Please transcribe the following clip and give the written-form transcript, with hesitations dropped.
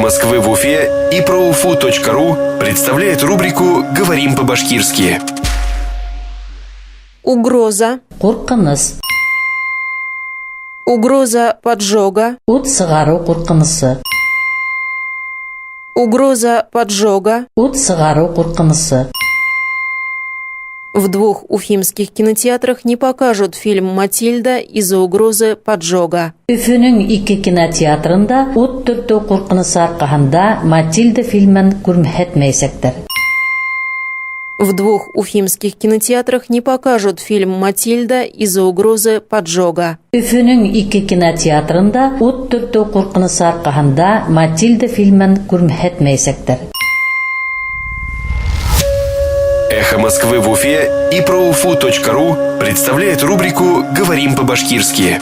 Москвы в Уфе и проуфу.ру представляет рубрику «Говорим по-башкирски». Угроза. Ҡурҡыныс. Угроза поджога. Ут сығарыу ҡурҡынысы. Угроза поджога. Ут сығарыу ҡурҡынысы. В двух уфимских кинотеатрах не покажут фильм «Матильда» из-за угрозы поджога. Өфөнөң ике кинотеатрында ут төртөү ҡурҡынысы арҡаһында «Матильда» фильмын күрһәтмәйәсәктәр. В двух уфимских кинотеатрах не покажут фильм «Матильда» из-за угрозы поджога. Өфөнөң ике кинотеатрында ут төртөү ҡурҡынысы арҡаһында «Матильда» фильмын күрһәтмәйәсәктәр. «Эхо Москвы» в Уфе и проуфу.ру представляет рубрику «Говорим по-башкирски».